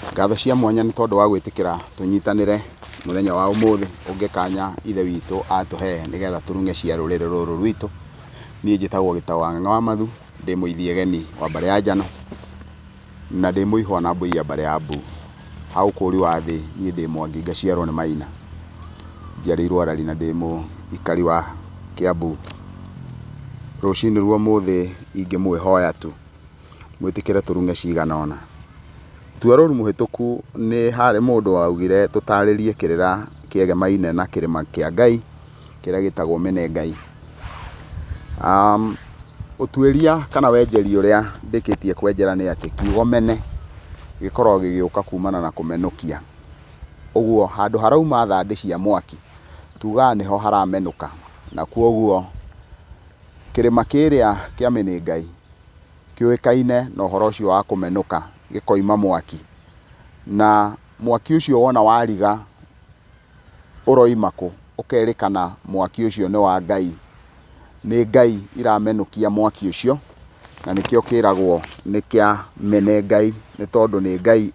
Ngatho cia mwanya nĩ tondũ wa gwĩtĩkĩra tũnyitanĩre mũthenya wa ũmũthĩ ũngĩ kanya ithe witũ atũhe nĩgetha tũrung'e cia rũrĩrĩ rũrũ rwitũ. Niĩ njĩtagwo Gĩtaũ wa Ng'ang'a wa Mathu, ndĩ mũithiegeni wa mbarĩ ya Njano na ndĩ mũihwa na mbũi ya mbarĩ ya Mbu. Ha ũkũri wa thĩ niĩ ndĩ Mwangi ngaciarwo nĩ Maina. Njiarĩirwo Arari na ndĩ mũikari wa Kĩambu. Rũcinĩ rwa ũmũthĩ ingĩmwĩhoya tu mwĩtĩkĩre tũrung'e cigana ũna. Tua rũru mũhĩtũku nĩ harĩ mũndũ waugire tũtarĩrie kĩrĩra kĩegemaine na kĩrĩma kĩa Ngai kĩrĩa gĩtagwo Menengai. Ũtuĩria kana wenjeri ũrĩa ndĩkĩtie kwenjera nĩ atĩ kiugo mene gĩkoragwo gĩgĩũka kumana na kũmenũkia. Ũguo handũ harauma thandĩ cia mwaki tugaga nĩho haramenũka, na kwoguo kĩrĩma kĩrĩa kĩa Menengai kĩũĩkaine na ũhoro ũcio wa kũmenũka gĩkoima mwaki. Na mwaki ũcio wona wariga ũroima kũ, ũkerĩkana mwaki ũcio nĩ wa Ngai. Nĩ Ngai iramenũkia mwaki ũcio, na nĩkĩo kĩragwo nĩ kĩa mene Ngai, nĩ tondũ nĩ Ngai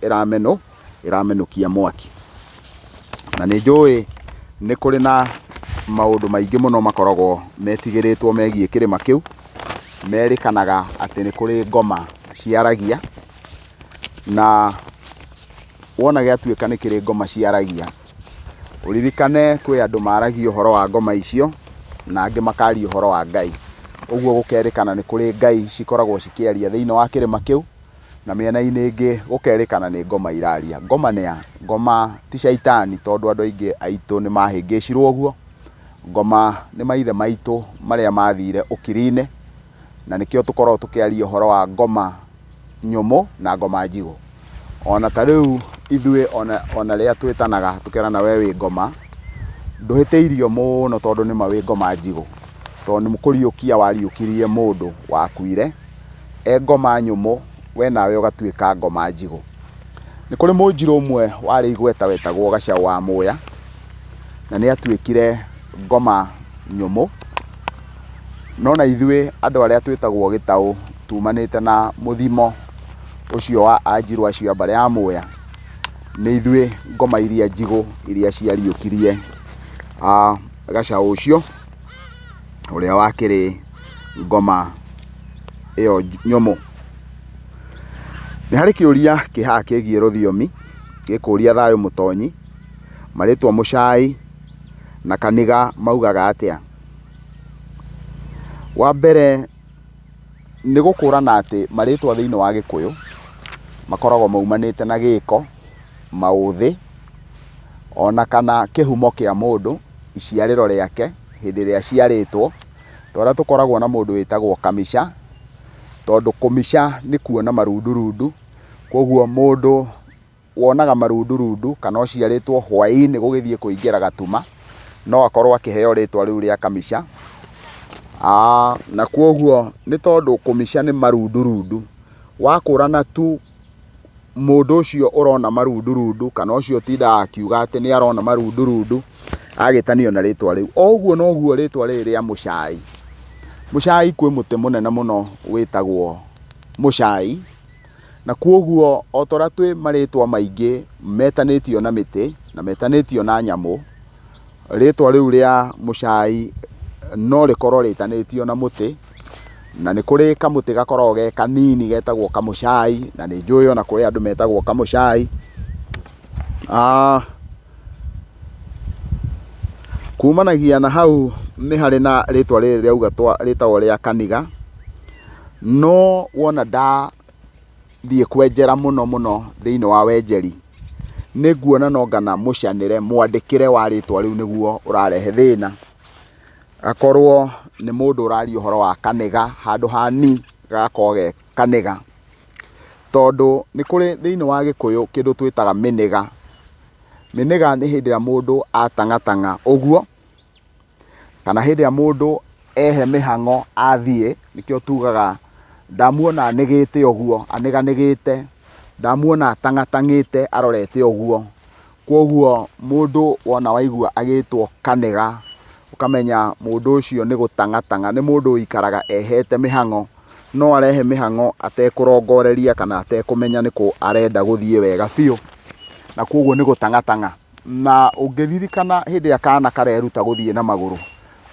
ĩramenũkia mwaki. Na nĩ njũĩ nĩ kũrĩ na maũndũ maingĩ mũno makoragwo metigĩrĩtwo megiĩ kĩrĩma kĩu, merĩkanaga atĩ nĩ kũrĩ ngoma ciaragia, na wona gĩatuĩka nĩ kĩrĩ ngoma ciaragia, ũririkane kwĩ andũ maragia ũhoro wa ngoma icio, na angĩ makaria ũhoro wa Ngai. Ũguo gũkerĩkana nĩ kũrĩ Ngai cikoragwo cikĩaria thĩinĩ wa kĩrĩma kĩu, na mĩena-inĩ ĩngĩ gũkerĩkana nĩ ngoma iraria. Ngoma nĩ a? Ngoma ti caitani tondũ andũ aingĩ aitũ nĩ mahĩngĩcirwo ũguo. Ngoma nĩ maithe maitũ marĩa mathire ũkiri-inĩ, na nĩkĩo tũkoragwo tũkĩaria ũhoro wa ngoma nyũmũ na ngoma njigũ. Ona ta rĩu ithuĩ ona rĩrĩa twĩtanaga tũkerana we wĩ ngoma, ndũhĩtĩirio mũno tondũ nĩma wĩ ngoma njigũ, tondũ nĩ kũriũkia wariũkirie mũndũ wakuire e ngoma nyũmũ, we nawe ũgatuĩka ngoma njigũ. Nĩ kũrĩ mũnjirũ ũmwe warĩ igweta wetagwo Gacaũ wa Mũya, na nĩ atuĩkire ngoma nyũmũ. No na ithuĩ andũ arĩa twĩtagwo Gĩtaũ tumanĩte na mũthimo ũcio wa anjirũ acio a mbarĩ ya Mũya, nĩ ithuĩ ngoma iria njigũ iria ciariũkirie gacaũ ũcio ũrĩa wakĩrĩ ngoma ĩyo nyũmũ. Nĩ harĩ kĩũria kĩ haha kĩgiĩ rũthiomi, gĩkũria thayũ mũtonyi, marĩtwa mũcai na kaniga maugaga atĩa? Wa mbere nĩ gũkũrana atĩ marĩtwa thĩinĩ wa gĩkũyũ makoragwo maumanĩte na gĩko, maũthĩ ona kana kĩhumo kĩa mũndũ, iciarĩro rĩake hĩndĩ ĩrĩa aciarĩtwo. Ta ũrĩa tũkoragwo na mũndũ wĩtagwo Kamica, tondũ kũmica nĩ kuona marundurundu, koguo mũndũ wonaga marundurundu kana ũciarĩtwo hwaĩ-inĩ gũgĩthiĩ kũingĩra gatuma, no akorwo akĩheo rĩtwa rĩu rĩa Kamica. Na koguo nĩ tondũ kũmica nĩ marundurundu, wakũrana tu mũndũ ũcio ũrona marundurundu kana ũcio ũtindaga akiuga atĩ nĩ arona marundurundu, agĩtanio na rĩtwa rĩu. O ũguo noguo rĩtwa rĩrĩ rĩa Mũcai. Mũcai kwĩ mũtĩ mũnene mũno wĩtagwo mũcai, na koguo o ta ũrĩa twĩ marĩtwa maingĩ metanĩtio na mĩtĩ na metanĩtio na nyamũ, rĩtwa rĩu rĩa mũcai no rĩkorwo rĩtanĩtio na mũtĩ, na nĩ kũrĩ kamũtĩ gakoragwo ge kanini getagwo kamũcai, na nĩ njũĩ ona kũrĩ andũ metagwo kamũcai. Kumanagia na hau nĩ harĩ na rĩtwa rĩrĩ rĩauga rĩtagwo rĩa kaniga, no wona ndathiĩ kwenjera mũno mũno thĩinĩ wa wenjeri, nĩ nguona no ngana mũcanĩre mwandĩkĩre wa rĩtwa rĩu nĩguo ũrarehe thĩna. Akorwo nĩ mũndũ ũraria ũhoro wa kaniga handũ ha ni gagakorwo ge kaniga. Tondũ nĩ kũrĩ thĩinĩ wa gĩkũyũ kĩndũ twĩtaga mĩnĩga. Mĩnĩga nĩ hĩndĩ ĩrĩa mũndũ atang'atang'a ũguo, kana hĩndĩ ĩrĩa mũndũ ehe mĩhang'o athiĩ, nĩkĩo tugaga ndamuona anĩgĩte ũguo, anĩganĩgĩte, ndamuona atang'atang'ĩte arorete ũguo. Koguo mũndũ wona waigua agĩtwo kanĩga, ũkamenya mũndũ ũcio nĩ gũtang'atang'a, nĩ mũndũ ũikaraga ehete mĩhang'o. No arehe mĩhang'o atekũrongoreria kana atekũmenya nĩ kũ arenda gũthiĩ wega biũ, na koguo nĩ gũtang'atang'a. Na ũngĩririkana hĩndĩ ĩrĩa kana kareruta gũthiĩ na magũrũ,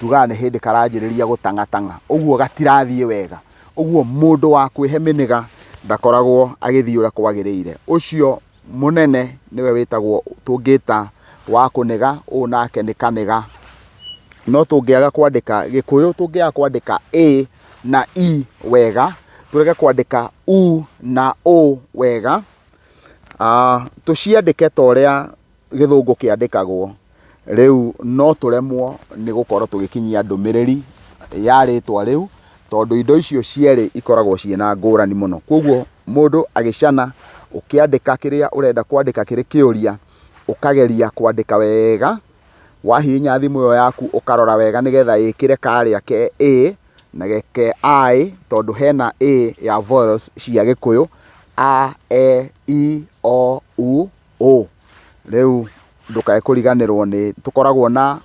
tugaga nĩ hĩndĩ karanjĩrĩria gũtang'atang'a, ũguo gatirathiĩ wega. Ũguo mũndũ wa kwĩhe mĩnĩga ndakoragwo agĩthiĩ ũrĩa kwagĩrĩire. Ũcio mũnene nĩwe wĩtagwo tũngĩta wa kũnĩga, ũyũ nake nĩ kanĩga. No tũngĩaga kwandĩka gĩkũyũ tũngĩaga kwandĩka ĩ na i wega, tũrege kwandĩka u na ũ wega, tũciandĩke ta ũrĩa gĩthũngũ kĩandĩkagwo, rĩu no tũremwo nĩ gũkorwo tũgĩkinyia ndũmĩrĩri ya rĩtwa rĩu, tondũ indo icio cierĩ ikoragwo ciĩna ngũrani mũno. Koguo mũndũ agĩcana, ũkĩandĩka kĩrĩa ũrenda kwandĩka kĩrĩ kĩũria, ũkageria kwandĩka wega, wahihinya thimũ ĩyo yaku ũkarora wega nĩgetha ĩkĩre karĩa ke ĩ na ke I, tondũ hena ĩ ya vowels cia gĩkũyũ, a, e, i, o, u, ũ. Rĩu ndũkae kũriganĩrwo nĩ tũkoragwo na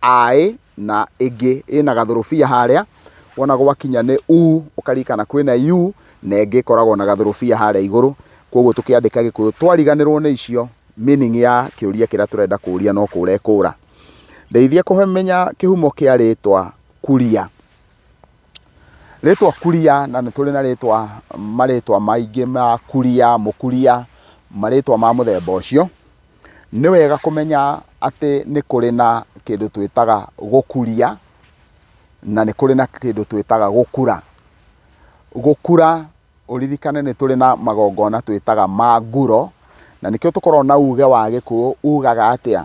I na ĩngĩ ĩna gathũrũbia harĩa, wona gwakinya nĩ u ũkaririkana kwĩna u na ĩngĩ ĩkoragwo na gathũrũbia harĩa igũrũ, koguo tũkĩandĩka gĩkũyũ twariganĩrwo nĩ icio meaning ya kĩũria kĩrĩa tũrenda kũria no kũra ĩkũra. Ndeithia kũmenya kĩhumo kĩa rĩtwa Kuria. Rĩtwa Kuria na nĩ tũrĩ na rĩtwa marĩtwa maingĩ ma Kuria, Mũkuria, marĩtwa ma mũthemba ũcio. Nĩ wega kũmenya atĩ nĩ kũrĩ na kĩndũ twĩtaga gũkuria, na nĩ kũrĩ na kĩndũ twĩtaga gũkura. Gũkura ũririkane nĩ tũrĩ na magongona twĩtaga ma nguro, na nĩkĩo tũkoragwo na uge wa gĩkũyũ ugaga atĩa,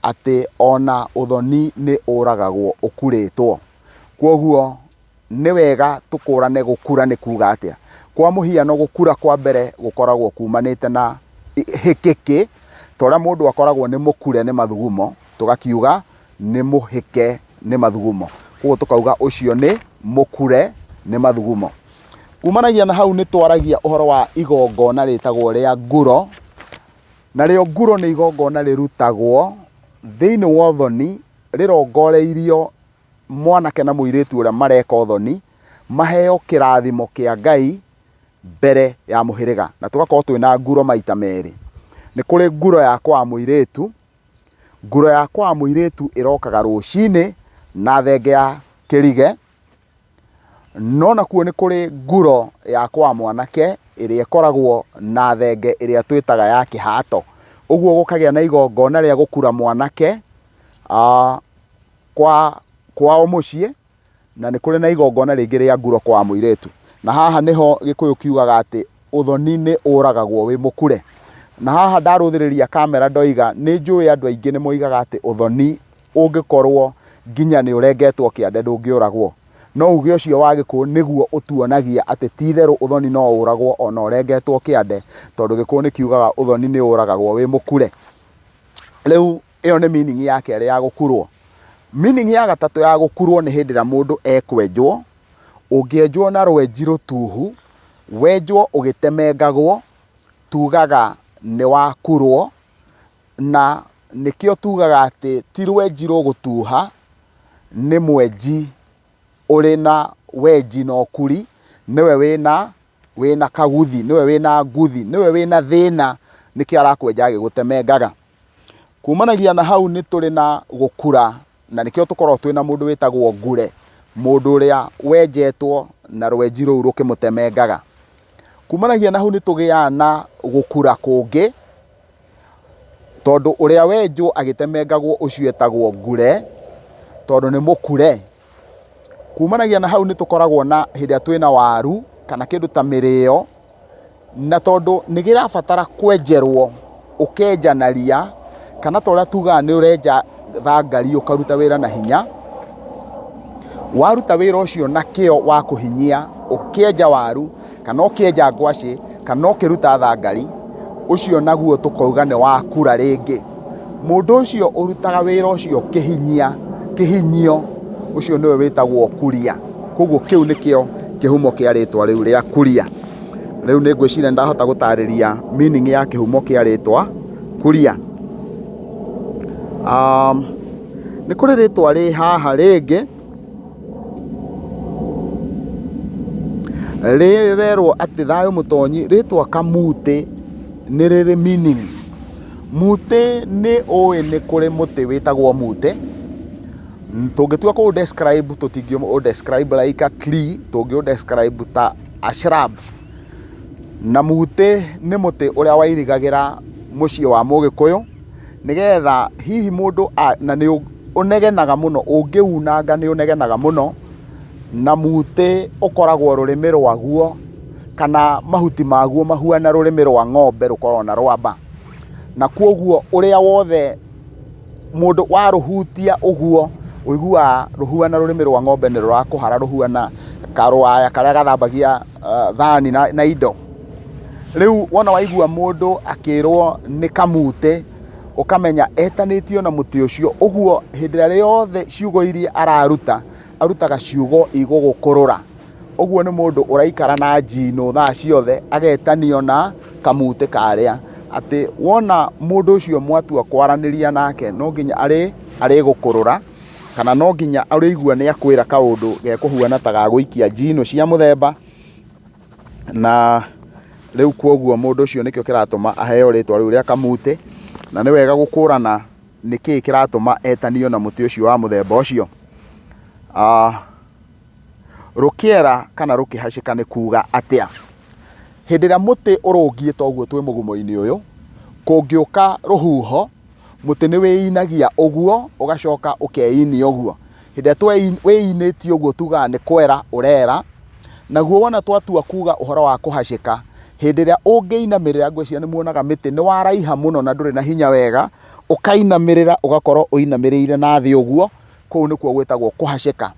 atĩ ona ũthoni nĩ ũragagwo ũkurĩtwo. Kwoguo nĩ wega tũkũrane gũkura nĩ kuga atĩa. Kwa mũhiano gũkura kwa mbere gũkoragwo kumanĩte na hĩkĩkĩ, ta ũrĩa mũndũ akoragwo nĩ mũkure nĩ mathugumo, tũgakiuga nĩ mũhĩke nĩ mathugumo. Koguo tũkauga ũcio nĩ mũkure nĩ mathugumo. Kumanagia na hau nĩ twaragia ũhoro wa igongona rĩtagwo rĩa nguro, narĩo nguro nĩ igongona rĩrutagwo thĩinĩ wa ũthoni, rĩrongoreirio mwanake na mũirĩtu ũrĩa mareka ũthoni, maheo kĩrathimo kĩa Ngai mbere ya mũhĩrĩga. Na tũgakorwo twĩna nguro maita merĩ. Nĩ kũrĩ nguro ya kwa mũirĩtu, nguro ya kwa mũirĩtu ĩrokaga rũcinĩ na thenge ya kĩrige, No nakuo nĩ kũrĩ nguro ya kwa mwanake ĩrĩa ĩkoragwo na thenge ĩrĩa twĩtaga ya kĩhato. Ũguo gũkagĩa na igongona rĩa gũkura mwanake kwa kwao mũciĩ, na nĩ kũrĩ na igongona rĩngĩ rĩa nguro kwa mũirĩtu. Na haha nĩho gĩkũyũ kiugaga atĩ ũthoni nĩ ũragagwo wĩ mũkure. Na haha ndarũthĩrĩria kamera ndoiga nĩ njũĩ andũ aingĩ nĩ moigaga atĩ ũthoni ũngĩkorwo nginya nĩ ũrengetwo kĩande ndũngĩũragwo. No uge ũcio wa gĩkũyũ nĩguo ũtuonagia atĩ ti itherũ ũthoni no ũragwo ona ũrengetwo kĩande, tondũ gĩkũyũ nĩ kiugaga ũthoni nĩ ũragagwo wĩ mũkure. Rĩu ĩyo nĩ meaning ya kerĩ ya gũkurwo. Meaning ya gatatũ ya gũkurwo nĩ hĩndĩ ĩrĩa mũndũ ekwenjwo, ũngĩenjwo na rwenji rũtuhu, wenjwo ũgĩtemengagwo, tugaga nĩ wakurwo, na nĩkĩo tugaga atĩ ti rwenji rũgũtuha, nĩ mwenji ũrĩ na wenji na ũkuri, nĩwe wĩna wĩna kaguthi, nĩwe wĩna nguthi, nĩwe wĩna thĩna, nĩkĩo arakwenja agĩgũtemengaga. Kumanagia na hau nĩ tũrĩ na gũkura, na nĩkĩo tũkoragwo twĩna mũndũ wĩtagwo ngure, mũndũ ũrĩa wenjetwo na rwenji rũu rũkĩmũtemengaga. Kumanagia na hau nĩ tũgĩaga na gũkura kũngĩ, tondũ ũrĩa wenjwo agĩtemengagwo ũcio etagwo ngure, tondũ nĩ mũkure. Kumanagia na hau nĩ tũkoragwo na hĩndĩ ĩrĩa twĩna waru kana kĩndũ ta mĩrĩo, na tondũ nĩ kĩrabatara kwenjerwo, ũkenja na ria, kana ta ũrĩa tugaga nĩ ũrenja thangari ũkaruta wĩra na hinya, waruta wĩra ũcio na kĩo wa kũhinyia, ũkĩenja waru, kana ũkĩenja ngwacĩ, kana ũkĩruta thangari, ũcio naguo tũkauga nĩ wakura rĩngĩ. Mũndũ ũcio ũrutaga wĩra ũcio kĩhinyia, kĩhinyio, ũcio nĩwe wĩtagwo kuria. Koguo kĩu nĩkĩo kĩhumo kĩa rĩtwa rĩu rĩa kuria. Rĩu nĩ ngwĩciria nĩ ndahota gũtarĩria meaning ya kĩhumo kĩa rĩtwa kuria. Nĩ kũrĩ rĩtwa rĩ haha rĩngĩ. Rĩrerwo atĩ thayũ mũtonyi, rĩtwa kamutĩ nĩ rĩrĩ meaning. Mũtĩ nĩ ũĩ nĩ kũrĩ mũtĩ wĩtagwo mũtĩ, tũngĩtua kũ ũ describe tũtingĩ ũ describe like a tree, tũngĩ ũ describe ta a shrub. Na mũtĩ nĩ mũtĩ ũrĩa wairigagĩra mũciĩ wa mũgĩkũyũ, nĩgetha hihi mũndũ, na nĩ ũnegenaga mũno, ũngĩunanga nĩ ũnegenaga mũno. Na mũtĩ ũkoragwo rũrĩmĩ rwaguo kana mahuti maguo mahuana rũrĩmĩ rwa ng'ombe rũkoragwo na rwamba. Na koguo ũrĩa wothe mũndũ warũhutia ũguo, ũiguaga rũhuana rũrĩmĩ rwa ng'ombe nĩ rũrakũhara rũhuana karũwaya karĩa gathambagia thani na indo. Rĩu wona waigua mũndũ akĩrwo nĩ kamutĩ, ũkamenya etanĩtio na mũtĩ ũcio, ũguo hĩndĩ ĩrĩa yothe ciugo iria araruta, arutaga ciugo igũgũkũrũra. Ũguo nĩ mũndũ ũraikara na njinũ thaa ciothe, agetanio na kamutĩ karĩa. Atĩ wona mũndũ ũcio mwatua kwaranĩria nake, no nginya arĩgũkũrũra, kana no nginya ũrĩigua nĩ akwĩra kaũndũ gekũhuana ta gagũikia njinũ cia mũthemba, na rĩu koguo mũndũ ũcio nĩkĩo kĩratũma aheo rĩtwa rĩu rĩa kamutĩ, na nĩ wega gũkũrana nĩkĩĩ kĩratũma etanio na mũtĩ ũcio wa mũthemba ũcio. Rũkĩera kana rũkĩhacĩka nĩ kuga atĩa? Hĩndĩ ĩrĩa mũtĩ ũrũngiĩ ta ũguo twĩ mũgumo-inĩ ũyũ, kũngĩũka rũhuho, mũtĩ nĩ wĩinagia ũguo, ũgacoka ũkeinia ũguo. Hĩndĩ ĩrĩa wĩinĩtie ũguo tugaga nĩ kwera ũrera, naguo wona twatua kuga ũhoro wa kũhacĩka, hĩndĩ ĩrĩa ũngĩinamĩrĩra, ngwĩciria nĩ muonaga mĩtĩ nĩ waraiha mũno na ndũrĩ na hinya wega, ũkainamĩrĩra ũgakorwo ũinamĩrĩire na thĩ ũguo, kũu nĩkuo gwĩtagwo kũhacĩka.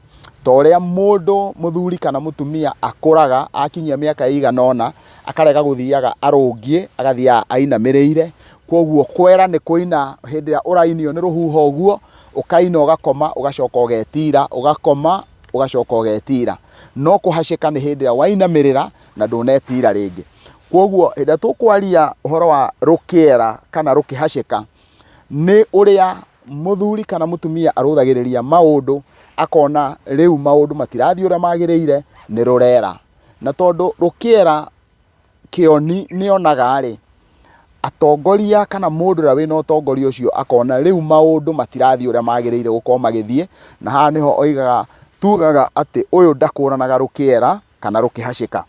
Ta ũrĩa mũndũ mũthuri kana mũtumia akũraga akinyia mĩaka ĩigana ũna, akarega gũthiaga arũngiĩ, agathiaga ainamĩrĩire. Koguo kwera nĩ kũina hĩndĩ ĩrĩa ũrainio nĩ rũhuho ũguo, ũkaina ũgakoma ũgacoka ũgetira, ũgakoma ũgacoka ũgetira. No kũhacĩka nĩ hĩndĩ ĩrĩa wainamĩrĩra na ndũnetira rĩngĩ. Koguo hĩndĩ ĩrĩa tũkwaria ũhoro wa rũkĩera kana rũkĩhacĩka, nĩ ũrĩa mũthuri kana mũtumia arũthagĩrĩria maũndũ, akona rĩu maũndũ matirathiĩ ũrĩa magĩrĩire, nĩ rũrera. Na tondũ rũkĩera kĩoni nĩ onaga rĩ, atongoria kana mũndũ ũrĩa wĩna ũtongoria ũcio akona rĩu maũndũ matirathiĩ ũrĩa magĩrĩire gũkorwo magĩthiĩ, na haha nĩho oigaga, tugaga atĩ ũyũ ndakũranaga rũkĩera kana rũkĩhacĩka.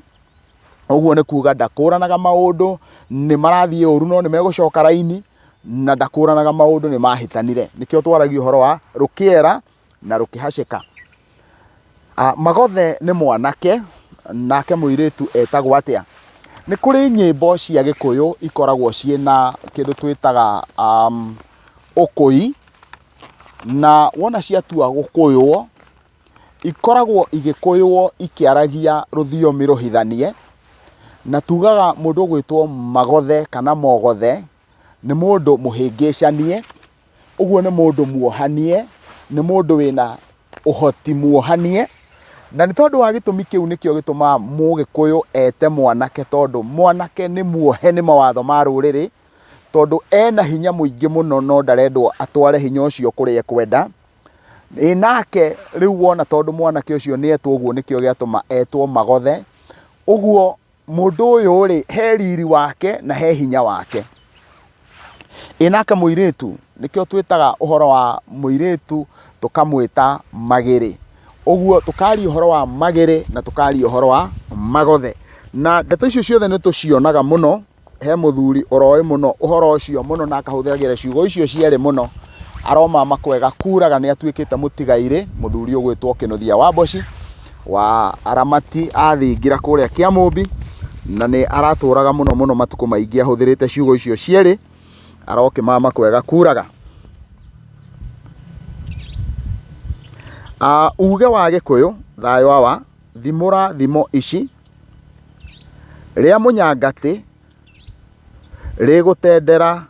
Ũguo nĩ kuga ndakũranaga maũndũ nĩ marathiĩ ũru no nĩ megũcoka raini, na ndakũranaga maũndũ nĩ mahĩtanire. Nĩkĩo twaragia ũhoro wa rũkĩera na rũkĩhacĩka. Magothe nĩ mwanake, nake mũirĩtu etagwo atĩa? Nĩ kũrĩ nyĩmbo cia gĩkũyũ ikoragwo ciĩna kĩndũ twĩtaga ũkũi, na wona ciatua gũkũywo, ikoragwo igĩkũywo ikĩaragia rũthiomi rũhithanie, na tugaga mũndũ ũgwĩtwo Magothe kana Mogothe, nĩ mũndũ mũhĩngĩcanie, ũguo nĩ mũndũ muohanie, nĩ mũndũ wĩna ũhoti muohanie, na nĩ tondũ wa gĩtũmi kĩu nĩkĩo gĩtũmaga mũgĩkũyũ ete mwanake tondũ mwanake nĩ muohe nĩ mawatho ma rũrĩrĩ, tondũ ena hinya mũingĩ mũno no ndarendwo atware hinya ũcio kũrĩa ekwenda. Ĩ nake rĩu wona tondũ mwanake ũcio nĩ etwo ũguo nĩkĩo gĩatũma etwo Magothe, ũguo mũndũ ũyũ rĩ, he riri wake na he hinya wake. Ĩ nake mũirĩtu, nĩkĩo twĩtaga ũhoro wa mũirĩtu tũkamwĩta Magĩrĩ. Ũguo tũkaria ũhoro wa Magĩrĩ na tũkaria ũhoro wa Magothe. Na ndeto icio ciothe nĩ tũcionaga mũno. He mũthuri ũroĩ mũno ũhoro ũcio mũno na akahũthagĩra ciugo icio cierĩ mũno, aromama kwega kuraga nĩ atuĩkĩte mũtigairĩ, mũthuri ũgwĩtwo Kĩnũthia wa Mboci wa aramati a thingira kũrĩa Kĩamũmbi, na nĩ aratũraga mũno mũno matukũ maingĩ ahũthĩrĩte ciugo icio cierĩ, arokĩmama kwega kuraga. Uge wa Gĩkũyũ, thayũ awa, thimũra thimo ici. Rĩa mũnyangatĩ rĩgũtendera,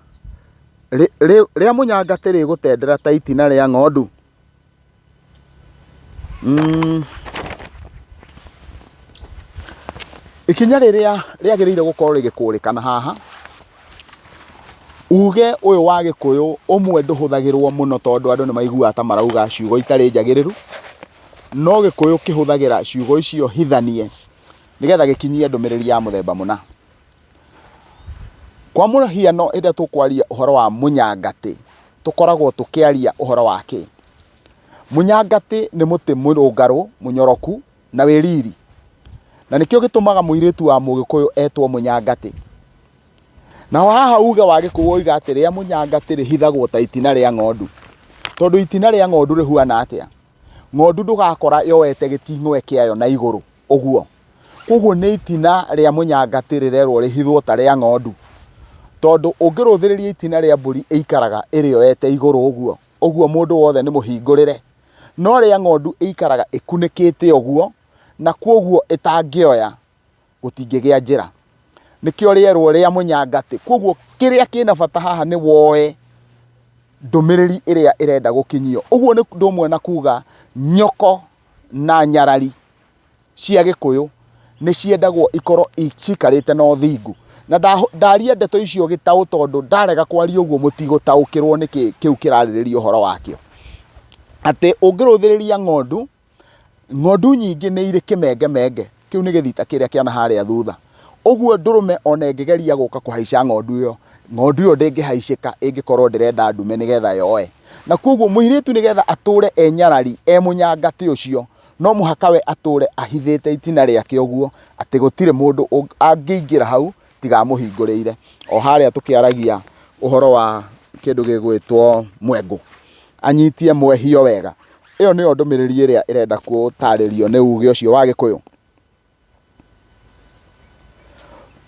rĩa mũnyangatĩ rĩgũtendera ta itina rĩa ng'ondu. Ikinya rĩrĩa rĩagĩrĩire gũkorwo rĩgĩkũrĩkana haha, uge ũyũ wa Gĩkũyũ ũmwe ndũhũthagĩrwo mũno tondũ andũ nĩ maiguaga ta marauga ciugo itarĩ njagĩrĩru, no Gĩkũyũ kĩhũthagĩra ciugo icio hithanie. nĩgetha gĩkinyie ndũmĩrĩri ya mũthemba mũna. Kwa mũhiano hĩndĩ ĩrĩa tũkwaria ũhoro wa mũnyangatĩ, tũkoragwo tũkĩaria ũhoro wa kĩ? Mũnyangatĩ nĩ mũtĩ mũrũngarũ, mũnyoroku na wĩ riri. Na nĩkĩo gĩtũmaga mũirĩtu wa mũgĩkũyũ etwo mũnyangatĩ. Naho haha uge wa gĩkũyũ woiga atĩ rĩa mũnyangatĩ rĩhithagwo ta itina rĩa ng'ondu. Tondũ itina rĩa ng'ondu rĩhuana atĩa? Ng'ondu ndũgakora yoete gĩting'oe kĩayo na igũrũ ũguo. Koguo nĩ itina rĩa mũnyangatĩ rĩrerwo rĩhithwo ta rĩa ng'ondu. Tondũ ũngĩrũthĩrĩria itina rĩa mbũri ĩikaraga ĩrĩoete igũrũ ũguo, ũguo mũndũ wothe nĩ mũhingũrĩre. No rĩa ng'ondu ĩikaraga ĩkunĩkĩte ũguo, na kwoguo ĩtangĩoya gũtingĩgĩa njĩra. Nĩkĩo rĩerwo rĩa mũnyangatĩ. Kwoguo kĩrĩa kĩna bata haha nĩ woe ndũmĩrĩri ĩrĩa ĩrenda gũkinyio. Ũguo nĩ ũndũ ũmwe na kuga nyoko na nyarari cia Gĩkũyũ nĩ ciendagwo ikorwo cikarĩte na ũthingu. Na ndaria ndeto icio gĩtaũ tondũ ndarega kwaria ũguo mũtigũtaũkĩrwo nĩkĩ kĩu kĩrarĩrĩria ũhoro wakĩo. Atĩ ũngĩrũthĩrĩria ng'ondu, ng'ondu nyingĩ nĩ irĩ kĩmengemenge, kĩu nĩ gĩthita kĩrĩa kĩa naharĩa thutha. Ũguo ndũrũme ona ĩngĩgeria gũka kũhaica ng'ondu ĩyo, ng'ondu ĩyo ndĩngĩhaicĩka ĩngĩkorwo ndĩrenda ndume nĩgetha yoe. Na koguo mũirĩtu nĩgetha atũre e nyarari, e mũnyangatĩ ũcio, no mũhaka we atũre ahithĩte itina rĩake ũguo, atĩ gũtirĩ mũndũ angĩingĩra hau tiga amũhingũrĩire. O harĩa tũkĩaragia ũhoro wa kĩndũ gĩgwĩtwo mwengũ, anyitie mwehio wega. Ĩyo nĩyo ndũmĩrĩri ĩrĩa ĩrenda gũtarĩrio nĩ uge ũcio wa Gĩkũyũ.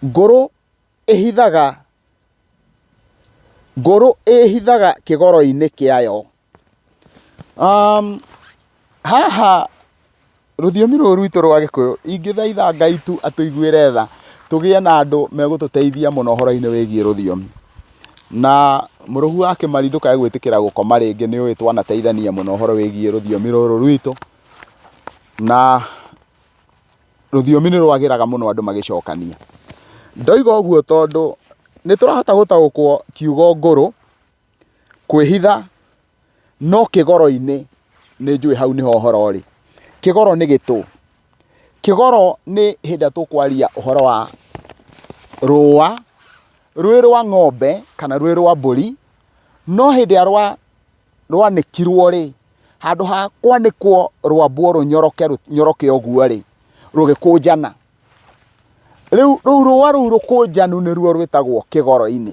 Ngũrũ ĩhithaga, ngũrũ ĩhithaga kĩgoro-inĩ kĩayo. Haha rũthiomi rũrũ rwitũ rwa Gĩkũyũ, ingĩthaitha Ngai tu atũiguĩre tha, tũgĩe na andũ megũtũteithia mũno ũhoro-inĩ wĩgiĩ rũthiomi. Na mũrũgu wa Kĩmari ndũkae gwĩtĩkĩra gũkoma rĩngĩ nĩ ũĩ twanateithania mũno ũhoro wĩgiĩ rũthiomi rũrũ rwitũ. Na rũthiomi nĩ rwagĩraga mũno andũ magĩcokania. Ndoiga ũguo tondũ nĩ tũrahota gũtaũkwo kiugo ngũrũ, kwĩhitha, no kĩgoro-inĩ nĩ njũĩ hau nĩho ũhoro ũrĩ. Kĩgoro nĩ gĩtũ. Kĩgoro nĩ hĩndĩ ĩrĩa tũkwaria ũhoro wa rũa, rwĩ rwa ng'ombe kana rwĩ rwa mbũri, no hĩndĩ ĩrĩa rwanĩkirwo rĩ, handũ ha kwanĩkwo rwambwo rũnyoroke rũnyoroke ũguo rĩ, rũgĩkũnjana. Rĩu rũu rũa rũu rũkũnjanu nĩruo rwĩtagwo kĩgoro-inĩ.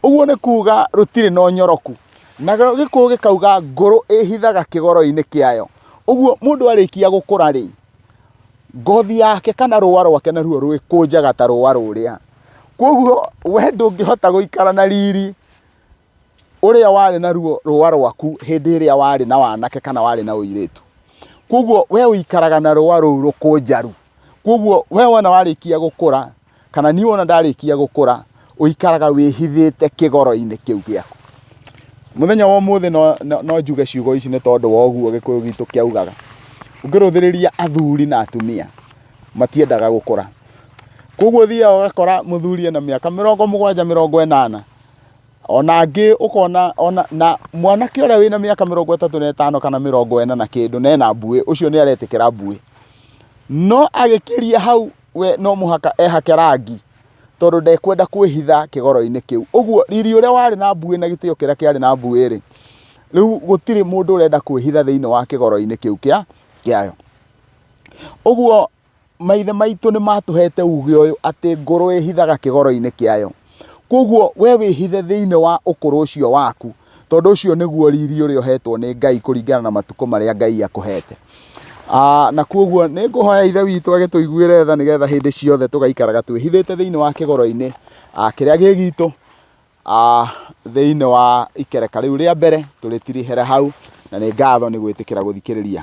Ũguo nĩ kuga rũtirĩ na ũnyoroku. Na Gĩkũyũ gĩkauga ngũrũ ĩhithaga kĩgoro-inĩ kĩayo. Ũguo mũndũ arĩkia gũkũra rĩ, ngothi yake kana rũa rwake naruo rwĩkũnjaga ta rũa rũrĩa. Koguo we ndũngĩhota gũikara na riri ũrĩa warĩ naruo rũa rwaku hĩndĩ ĩrĩa warĩ na wanake kana warĩ na ũirĩtu. Koguo we ũikaraga na rũa rũu rũkũnjaru. Koguo we wona warĩkia gũkũra, kana niĩ wona ndarĩkia gũkũra, ũikaraga wĩhithĩte kĩgoro-inĩ kĩu gĩaku. Mũthenya wa ũmũthĩ no, no, no njuge ciugo ici nĩ tondũ wa ũguo Gĩkũyũ gitũ kĩaugaga. Ũngĩrũthĩrĩria athuri na atumia, matiendaga gũkũra. Koguo ũthiaga ũgakora mũthuri ena mĩaka 70, 80, ona angĩ ũkona ona na mwanake ũrĩa wĩna mĩaka 35 kana 40 na kĩndũ na ena mbuĩ, ũcio nĩ aretĩkĩra mbuĩ. No agĩkĩria hau we no mũhaka ehake rangi tondũ ndekwenda kwĩhitha kĩgoro-inĩ kĩu. Ũguo riri ũrĩa warĩ na mbuĩ na gĩtĩo kĩrĩa kĩarĩ na mbuĩ rĩ, rĩu gũtirĩ mũndũ ũrenda kwĩhitha thĩinĩ wa kĩgoro-inĩ kĩu kĩa kĩayo. Ũguo maithe maitũ nĩ matũhete uge ũyũ atĩ ngũrũ ĩhithaga kĩgoro-inĩ kĩayo. Koguo we wĩhithe thĩinĩ wa ũkũrũ ũcio waku, tondũ ũcio nĩguo riri ũrĩa ũhetwo nĩ Ngai kũringana na matukũ marĩa Ngai akũhete. Na koguo nĩ ngũhoya Ithe witũ agĩtũiguĩre tha nĩgetha hĩndĩ ciothe tũgaikaraga twĩhithĩte thĩinĩ wa kĩgoro-inĩ kĩrĩa gĩ gitũ, thĩinĩ wa ikereka rĩu rĩa mbere, tũrĩtirihĩre hau, na nĩ ngatho nĩ gwĩtĩkĩra gũthikĩrĩria.